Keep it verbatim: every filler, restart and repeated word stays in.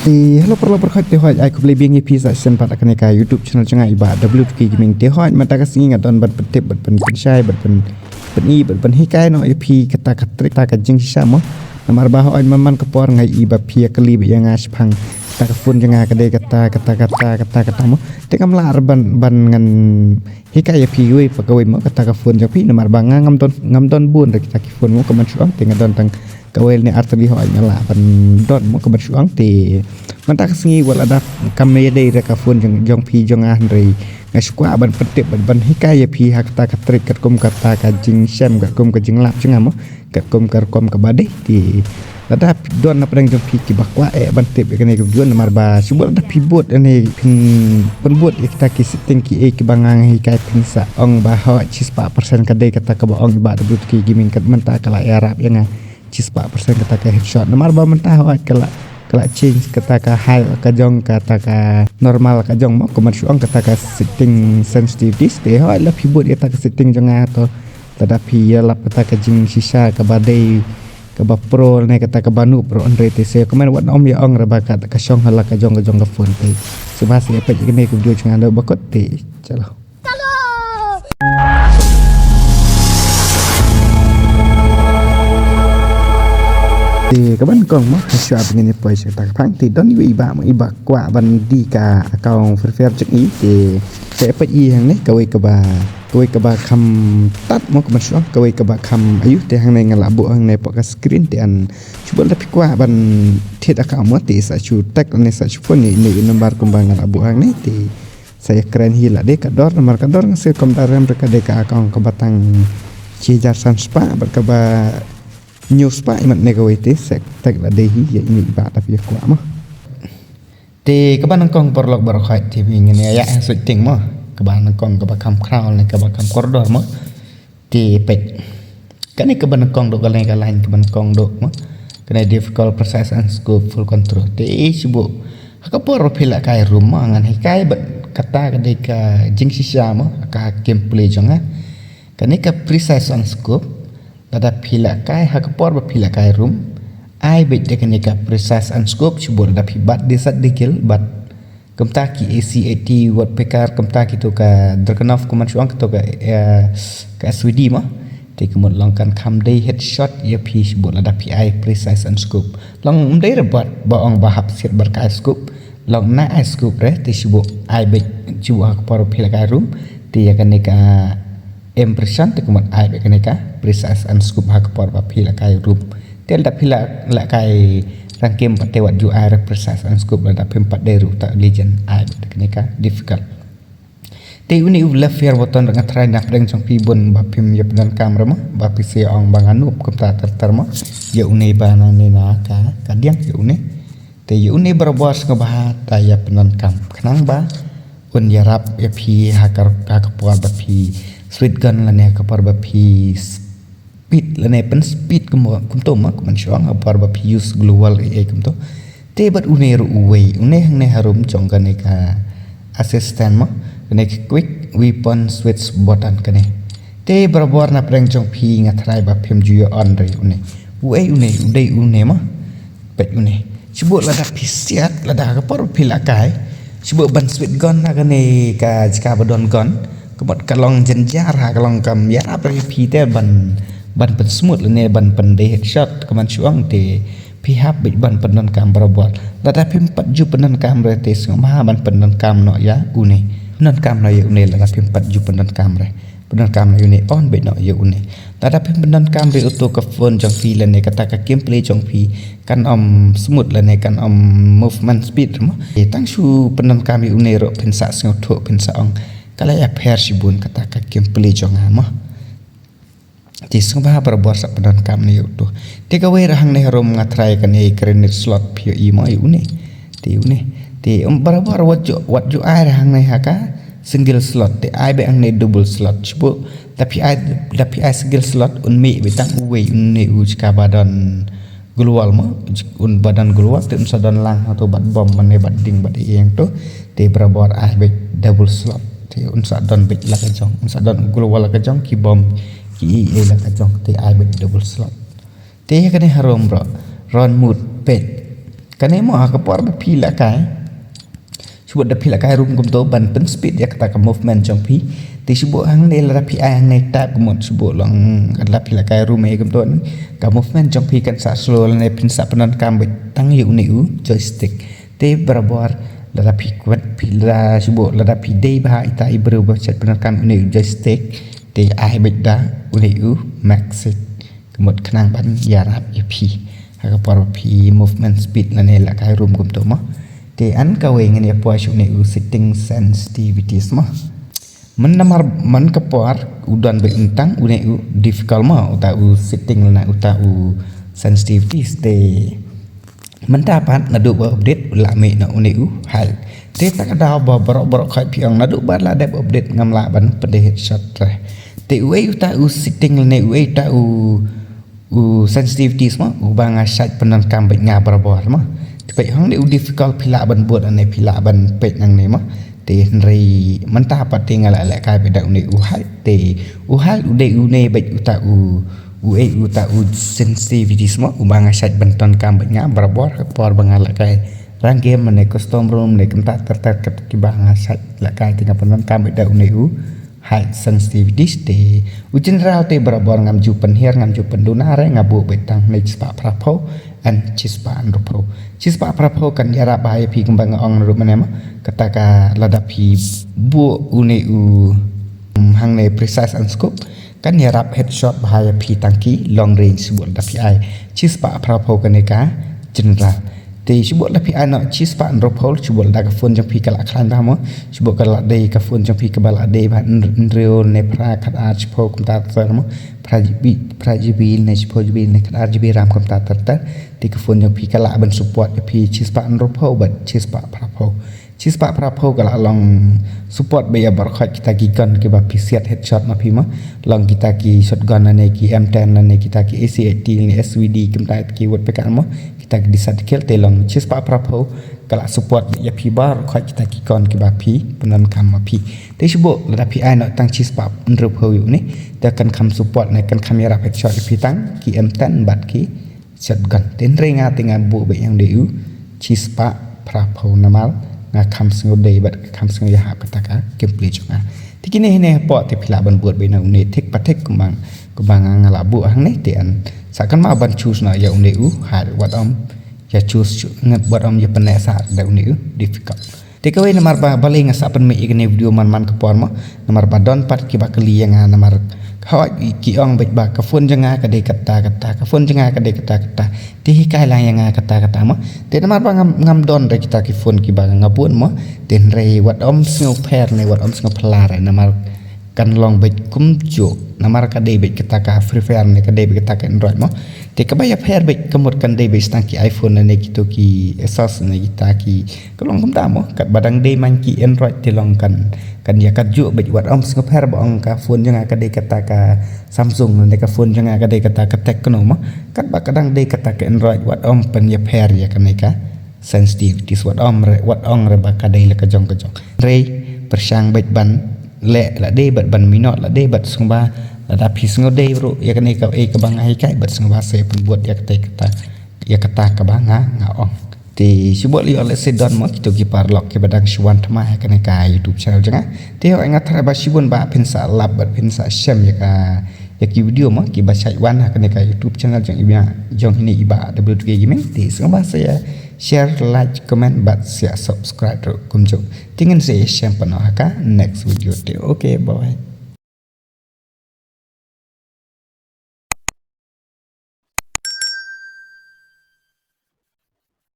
Te hello paralok baroh, te hoi ai khublei biang ïa phi sa shisien pat ha kane ka YouTube channel jong nga i Bah W two K Gaming. Te hoi mynta ka sngi nga don ban pyntip, ban pynshai, ban pyn pyni, ban pynhikai noh ïa phi kata ka trick, kata ka jingshisha mo. Namar ba hoi man man ka por nga i ba phi ïa kylli ba ïa nga shaphang kata ka phone jong nga ka dei kata, kata, kata, kata, kata mo. Te ngam lah ban, ban ngan hikai ïa phi kawei pa kawei mo kata ka phone jong phi, namar ba nga ngam don, ngam don bun re kita ki phone mo, kumban shu ong, te nga don tang kawei ne ar tylli, hoi nga lah ban don mo, kumban shu ong. Te mynta ka sngi wat lada kam ïadei re ka phone jong, jong phi jong nga, hynrei nga shu kwah ban pyntip, ban, ban hikai ïa phi ha kata ka trick, katkum kata ka jingshem, katkum ka jinglap jong nga mo, katkum ka rukom kaba dei. Te lada don na pdeng jong phi kiba kwah eh ban tip ïa kane ka video, namar ba shu bud lada phi bud ïa ne phin pynbud ïa kita ki setting kiei kiba nga hikai, phin sa ong ba hoi shispah percent ka dei kata kaba ong i Bah W two K Gaming, kat mynta ka la ïarap ïa nga shispah percent kata ka headshot. Namar ba mynta hoi ka la, ka la change kata ka high ka jong, kata ka normal ka jong mo, kumban shu ong, kata ka setting sensitivities. Te hoi la phi bud ïa kata ka setting jong nga to, lada phi ïalap kata ka jingshisha kaba dei kaba pro ne kata kaba noob ruh, hynrei te sa ïa comment wat nym ïa ong re ba ka, ka shong ha la ka jong, ka jong ka phone. Te sngewbha sa ïa peit ïa kane ka video jong nga haduh ba kut. Te chalo. Te kaba nyngkong mo, shuwa ba ngin ïa poi sha kata ka phang, te don iwei i Bah mo, i Bah kwah ban die ka account Free Fire jong i. Te sa ïa peit ïa hangne kawei kaba, kawei kaba kham tad mo, kumban shu ong, kawei kaba kham aiu. Te hangne nga la buh hangne hapoh ka screen, te yn shu bud lada phi kwah ban thied account mo, te sa shu text ne sa shu phone ïa ine i number kumba nga la buh hangne. Te sa ïa kren hi lade ka dor, namar ka dor nga sngew kumta rem re ka dei ka account kaba tang shi hajar san spah bad kaba hynñiew spah imat ne kawei. Te sa text lade hi ïa ine i Bah lada phi kwah mo. Te kaba nyngkong paralok baroh, te ngin ïa ïa setting mo, kaba nyngkong kaba kham khraw ne kaba kham kordor mo. Te peit, kane kaba nyngkong duh, kane ka line kaba nyngkong duh mo, kane difficult, precise and scope, full control. Te i shu bud ha ka por ba phi la kai room mo, ngan hikai bad kata ka dei ka jingshisha mo ha ka gameplay jong nga. Kane ka precise and scope, lada phi la kai ha ka por ba phi la kai room, ai beit da kane ka precise and scope, shu bud lada phi bat die sat die kill, bat kumta ki A C eighty, Woodpecker, kumta kito ka Dragunov, kumban shu ong, kito ka, eh, ka S V D mo. Te ka mut long kan kham dei headshot ïa phi, shu bud lada phi ai precise and scope. Long ym dei re bad ba ong ba hap siat bad ka ai scope. Long na ai scope re, te shu bud ai beit, shu bud ha ka por ba phi la kai room, te ïa kane ka impression te ka mut ai beit kane ka precise and scope ha ka por ba phi la kai room. Te lada phi la, la kai rank game pat te wat ju ai re precise and scope, lada phim pat dei ruh ta legend ai beit kane ka difficult. Te une u left fire button nga tharai na pdeng jong phi bun ba phim ïa pyndonkam re mo, ba phi sa ong ba nga noob kumta ter ter mo. Ïa une ba nangne na ka, ka diang ïa une. Te ïa une barabor sngewbha ta ïa pyndonkam khnang ba un ïarap ïa phi ha ka, ha ka por ba phi sweat gun lane ha ka por ba phi speed lane pyn speed kum, kumto mo, kumban shu ong, ha ka por ba phi use global A I kumto. Te bad une ruh uwei, une hangne harum jong kane ka assistant mo, kane ka quick weapon switch button kane. Te barabor na pdeng jong phi nga tharai ba phim ju ïa on re une. Uei une, u dei une mo. Peit une. Shu bud lada phi siat, lada ha ka por phi la kai, shu bud ban sweat gun ha kane ka jaka ba don gun. Ka mut ka long jynjar ha, ka long kam ïarap re phi te ban, ban pynsmut lane ban pyndei headshot, kumban shu ong. Te phi hap beit ban pyndonkam barabor. Lada phim pat ju pyndonkam re te sngewbha ban pyndonkam noh ïa une. Pyndonkam noh ïa une lada phim pat ju pyndonkam re. Pyndonkam noh ïa une, on beit noh ïa une. Lada phim pyndonkam re uto ka phone jong phi lane kata ka gameplay jong phi kan ym smooth lane kan ym movement speed re mo. Te tang shu pyndonkam ïa une ruh phin sa sngewthuh, phin sa ong ka la ïapher shibun kata ka gameplay jong nga mo. Te sngewbha barabor sa pyndonkam ne ïa uto. Te kawei re hangne harum nga tharai kane grenade slot phi ïohi mo ïa une. Te ïa une. Te, um, barabor wat ju, wat ju ai re hangne ha ka single slot. Te ai beit hangne double slot. Shu bud da phi ai, da phi ai single slot un mih beit tang uwei, une u jaka ba don glowal mo, un ba don glowal, te un sa don lang hato bad bom mane bad ding bad ïeng to, te barabor ai beit double slot, te un sa don beit la ka jong, un sa don glowal la ka jong, ki bom ki ei ei la ka jong, te ai beit double slot. Te ïa kane harum bro, round mode peit. Kane mo ha ka por ba phi lehkai, shu bud da phi lehkai room kumto ban pynspeed ïa kata ka movement jong phi. Te shu bud hangne lada phi ai hangne type kumut shu bud long lada phi lehkai room ei kumto, ka movement jong phi kan sa slow lane phin sa pyndonkam beit tang ïa une u joystick. Te barabor lada phi kwet phi lada shu bud lada phi dei bha ita i briew ba shait pyndonkam une u joystick, te ai beit da une u magic kumut khnang ban ïarap ïa phi ha ka por ba phi movement speed lane lehkai room kumto mo. Te an kawei ngan ïa poi sha une u setting sensitivities mo. Mynta namar mynta ka por u don beit tang une u difficult mo uta u setting lane uta u sensitivities. Te mynta pat naduh ba update u la mih na une u high. Te ta ka daw ba baroh baroh khoit phi ong naduh ba la dep update ngam lah ban pyndonkam headshot re. Te uei uta u setting lane uei uta u u sensitivities mo uba nga shait pyndonkam beit nga barabor mo. Te peit hangne u difficult phi lah ban bud ne phi lah ban peit nangne mo. Te hynrei mynta pat te nga la lehkai beit da une u high, te u high u dei une beit uta u uei uta u sensitivities mo uba nga shait ban pyndonkam beit nga barabor ha ka por ba nga lehkai rank game ne custom room ne kumta ter ter kiba nga shait lehkai te nga pyndonkam beit da une u high sensitivities. Te u general te barabor ngam ju pynhiar ngam ju pynduna re, nga buh beit tang ne shispah phraphew and shispah hynriewphew. Shispah phraphew kan ïarap bha ïa phi kumba nga ong ruh mynne mo. Kata ka lada phi buh une u, mm, hangne precise and scope kan ïarap headshot bha ïa phi tang ki long range shu bud da phi ai shispah phraphew kane ka general. Te shu bud lada phi ai noh shispah hynriewphew shu bud lada ka phone jong phi ka la khlaiñ bha mo. Shu bud ka la dei ka phone jong phi kaba la dei bha hynriew ne phra khatar shiphew kumta ter ter mo. Phra GB, phra GB ne shiphew GB ne khatar GB RAM kumta ter ter. Te ka phone jong phi ka lah ban support ïa phi shispah hynriewphew bad shispah phraphew. Shispah phraphew ka la long support beit ïa baroh khoit kita ki gun kiba phi siat headshot ma phi mo. Long kita ki shotgun ne ki M ten ne kita ki A C eighty ne SVD kumta ki wat pekar mo. Kita ki disat kill te long shispah phraphew ka la support beit ïa phi baroh khoit kita ki gun kiba phi pyndonkam ma phi. Te shu bud lada phi ai noh tang shispah hynriewphew ïa une te kan kham support ne kan kham ïarap headshot ïa phi tang ki M ten bad ki shotgun. Te hynrei nga te nga buh beit ïa une u shispah phraphew namar nga kham sngew dei bad kham sngew ïahap kata ka gameplay jong nga. Te kine hynne hapoh te phi lah ban bud beit na une thik pa thik kumba kumba nga nga la buh hangne te an sa kan ma ban choose na ïa une u high wat ym ïa choose ngat wat ym ïa pyneh sa da une u difficult. Te kawei namar ba balei nga sa pynmih ïa kane video man man ka por mo. Namar ba don pat kiba kylli ïa nga namar hoi ki ong beit ba ka phone jong nga ka dei kata kata, ka phone jong nga ka dei kata kata. Te hikai lang ïa nga kata kata mo. Te namar ba ngam ngam don re kita ki phone kiba nga bun mo. Te hynrei wat ym sngew pher ne wat ym sngew phylla re namar kan long beit kumjuh namar ka dei beit kata ka Free Fire ne ka dei beit kata ka Android mo. Te kaba ïapher beit ka mut kan dei beit tang ki iPhone ne kito ki Asus ne kita ki ka long kumta mo. Katba dang dei man ki Android te long kan kan ïa katjuh beit wat ym sngew pher ba ong ka phone jong nga ka dei kata ka Samsung ne ka phone jong nga ka dei kata ka Tecno mo. Katba ka dang dei kata ka Android wat ym pynïapher ïa kane ka sensitivities wat ym re wat ong re ba ka dei la ka jong ka jong. Hynrei pyrshang beit ban leh lade bad ban minot lade bad sngewbha lada phi sngew dei ruh ïa kane ka ei kaba nga hikai bad sngewbha sa pynbud ïa kata kata ïa kata kaba nga nga ong. Te shu bud lei lehse don mo kito ki paralok kiba dang shu wan thma ha kane ka YouTube channel jong nga. Te hoi nga tharai ba shibun ba phin sa lap bad phin sa shem ïa ka ïa ki video mo kiba shait wan ha kane ka YouTube channel jong i ba jong hine i Bah W two K Gaming. Te sngewbha sa ïa share, like, comment bad sa ïa subscribe ruh kumjuh. Te ngin sa ïa shem pat noh ha ka next video te. Okay, bye bye.